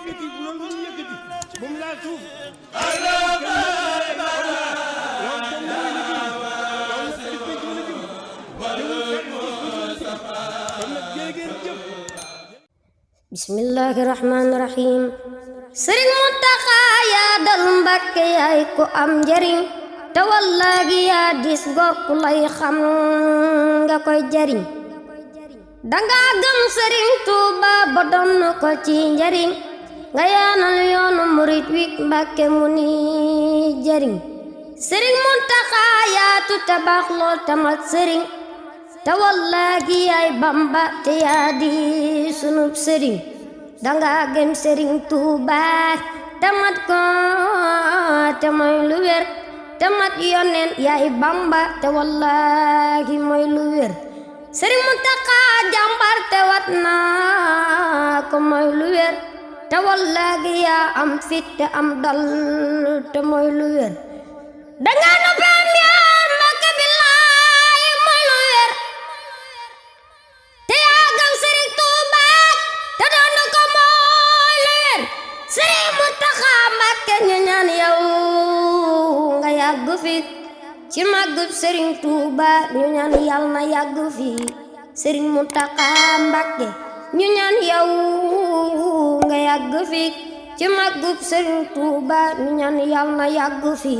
yëkkati bu loolu ñu yëkkati moom laa suuf bismillahi rahmaani rahim sëriñ Muntaxa yaa dal Mbàkke yaay ko am njariñ te wallaahi yaa dis gopp lay xam nga koy jariñ danga gëm sëriñ Tuuba ba doon ko ci njariñ nga yaanal yoonu murit wi Mbàkke mu ni jariñ sëriñ Muntaxa yaatu te baax lool tamat sëriñ te wallaahi yaay Bamba te yaa di sunub sëriñ danga gëm sëriñ Tuuba te mat ko te mooy lu wér te mat yoneen yaay Bamba te wallaahi mooy lu wér sëriñ Muntaxa jàmbar te wat na ko mooy lu wér te wallaahi yaa am fit te am dal te mooy lu wér danga no am yaa Mbàkke billaay mooy lu wér te yaa gëm sëriñ Tuuba te doon ko mooy lu wér sëriñ Muntaxa Mbàkke ñu ñaan yow nga yàgg fi ci màggub sëriñ Tuuba ñu ñaan yal na yàgg fi sëriñ Muntaxa Mbàkke ñu ñaan yow nga yàgg fi ci màggub sëriñ Tuuba ñu ñaan yal na yàgg fi